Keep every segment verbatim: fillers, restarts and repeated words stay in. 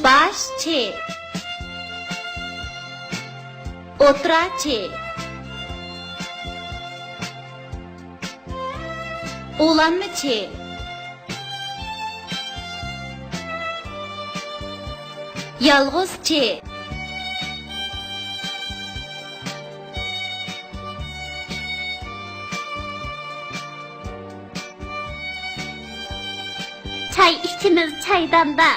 باش چى. ئوتتۇرا چى. ئۇلانما چى. يالغۇز چى. چاي ئىچىمىز چايداندا.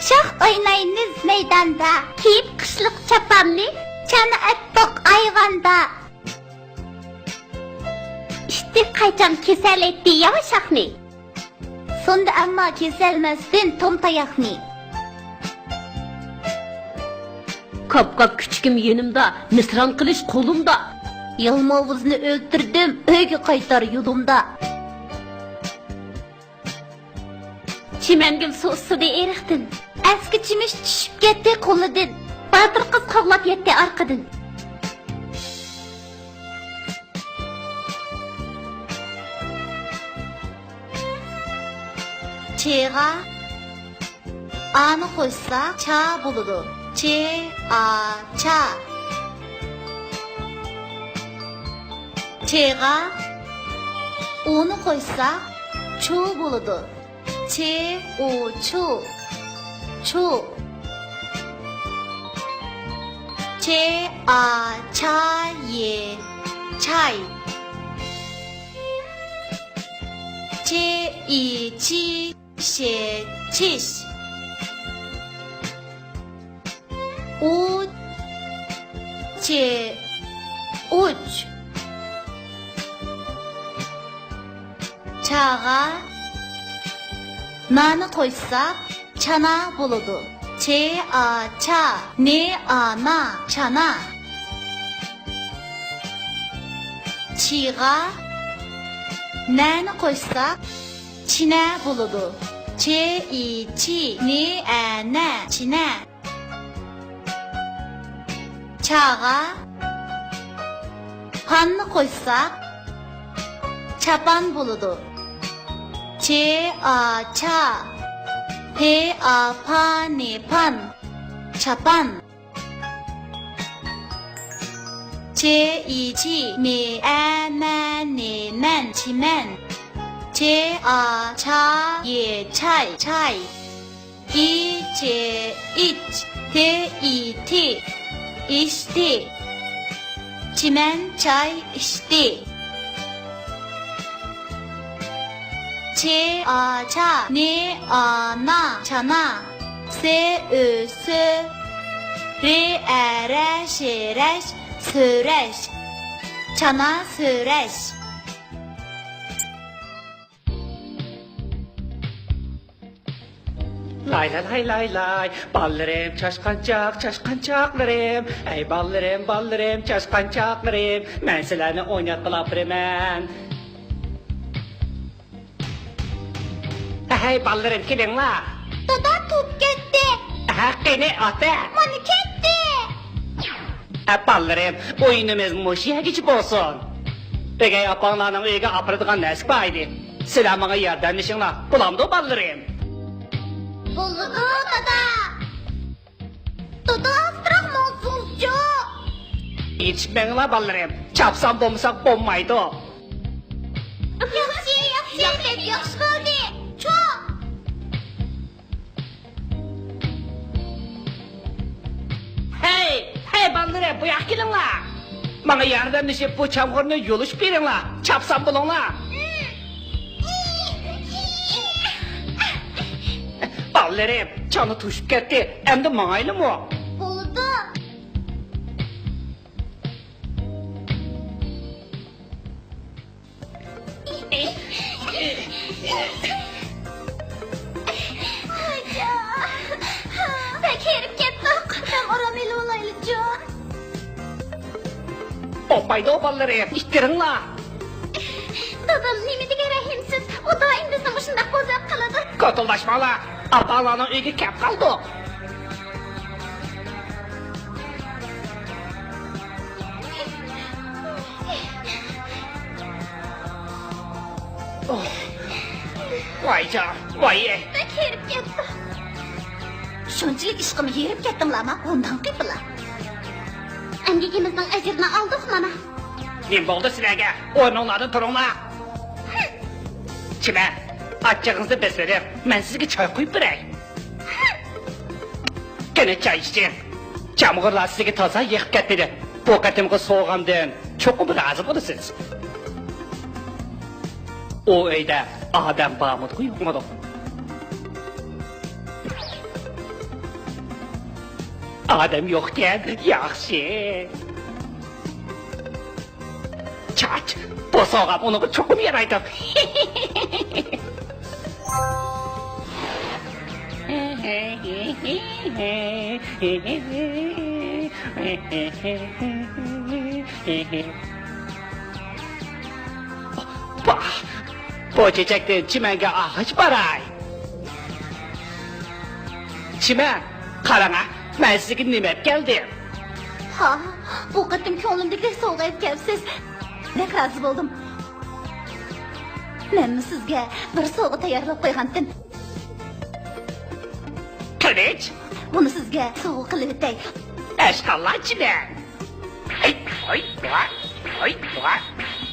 شاخ ئوينايمىز مەيداندا. كىيىپ قىشلىق چاپاننى، چانا ئەتتۇق ئايۋاندا. ئىتتىك قاچان كېسەل ئەتتى ياۋا شاخنى. سۇندى ئەمما كېسەلمەستىن توم تاياقنى. كاپكاپ كۈچۈكۈم يېنىمدا، مىسران قىلىچ قولۇمدا. يالماۋۇزنى ئۆلتۈردۈم، ئۆيگە قايتار يولۇمدا. چىمەنگۈل سۇ ئىسسىدى ئېرىقتىن. ئەسكى چىمىش چۈشۈپ كەتتى قولىدىن. باتۇر قىز قوغلاپ يەتتى ئارقىدىن. چېغا ئانى قوشساق، چا بولىدۇ. چې، ئا، چا. چېغا ئۇنى قوشساق، چۇ بولىدۇ. چې، ئۇ، چۇ. چۇ. چې، ئا، چا، يې، چاي. چې، ئى، چى، شې، چىش. ئۇ، چې، ئۇچ. چاغا نانى قوشساق، چانا بولىدۇ. چې، ئا، چا، نې، ئا، نا، چانا. چىغا نەنى قوشساق، چىنە بولىدۇ. چې، ئى، چى، نې، ئە، نە، چىنە. چاغا پاننى قوشساق، چاپان بولىدۇ. چې، ئا، چا، پې، ئا، پا، نې، پان، چاپان. چې، ئى، چى، مې، ئە، مە، نې، مەن، چىمەن. چې، ئا، چا، يې، چاي، چاي. ئى، چې، ئىچ، تې، ئى، تى، ئىچتى. چىمەن چاي ئىچتى. چې، ئا، چا، نې، ئا، نا، چانا. سې، ئۆ، سۆ. رې، ئە، رە، شې، رەش، سۆرەش. چانا سۆرەش. لاي لاي لاي لاي لاي، بالىلىرىم، چاشقانچاق، چاشقانچاقلىرىم. ئەي بالىلىرىم، بالىلىرىم، چاشقانچاقلىرىم، مەن سىلەرنى ئويناتقىلى ئاپىرىمەن. ھەي بالىلىرىم، كېلىڭلار. دادا، توپ كەتتى. ھە، قېنى، ئات ھە. مانا كەتتى. ھە بالىلىرىم، ئويۇنىمىز مۇشۇ يەرگىچە بولسۇن. ئۆگەي ئاپاڭلارنىڭ ئۆيىگە ئاپىرىدىغان نەرسە بار ئىدى. سىلەر ماڭا ياردەملىشىڭلار. بولامدۇ بالىلىرىم؟ بولىدۇ دادا. دادا، ئاستىراق ماڭسۇنچۇ. يېتىشمەڭلار بالىلىرىم، چاپسان بولمىساق بولمايدۇ. ياخشى، ياخشى، بەك ياخشى بولدى. چوڭ. ھەي، ھەي بالىلىرىم، بۇ ياققا كېلىڭلار. ماڭا ياردەملىشىپ بۇ چامغۇرنى يۇلۇشۇپ بېرىڭلار. چاپسان بولۇڭلار. بالىلىرىم، چانا توشۇپ كەتتى. ئەمدى ماڭايلىمۇ؟ بولىدۇ. بەك ھېرىپ كەتتۇق. دەم ئارام ئېلىۋالايلىچۇ. بولمايدۇ بالىلىرىم، ئىتتىرىڭلار. دادام نېمە دېگەن رەھىمسىز. ئۇ دائىم بىزنى مۇشۇنداق بوزەك قىلىدۇ. كوتۇلداشماڭلار، ئاپاڭلارنىڭ ئۆيىگە كەپ قالدۇق. ۋايجان، ۋاي. بەك ھېرىپ كەتتۇق. شۇنچىلىك ئىشقىمۇ ھېرىپ كەتتىڭلارمۇ؟ ئۇنداق قىپلا. ئەمگىكىمىزنىڭ ئەجرىنى ئالدۇق مانا. نېمە بولدى سىلەرگە؟ ئورنۇڭلاردىن تۇرۇڭلار. چىمەن، ئاچچىقىڭىزنى بېسىۋېلىڭ، مەن سىزگە چاي قۇيۇپ بېرەي. قېنى، چاي ئىچىڭ. چامغۇرلار سىزگە تازا يېقىپ كەتمىدى. بۇ قېتىمقى سوۋغامدىن چوقۇم رازى بولىسىز. ئۇ ئۆيدە ئادەم بارمىدىغۇ يوقمىدۇ؟ ئادەم يوقكەن، ياخشى. چاچ، بۇ سوۋغام ئۇنىڭغا چوقۇم يارايدۇ. باھ، بۇ چېچەكتىن چىمەنگە ئالغاچ باراي. چىمەن، قاراڭا، مەن سىزگە نېمە ئەپ كەلدىم. ھا، بۇ قېتىم كۆڭلۈمدىكىدەك سوۋغا ئەپ كەپسىز. بەك رازى بولدۇم. مەنمۇ سىزگە بىر سوۋغا تەييارلاپ قويغانتىم. قىلىچ، بۇنى سىزگە سوۋغا قىلىۋېتەي. ئەشقاللا چىمەن. ھەي، ھاي، ۋاي، ھاي، ۋاي.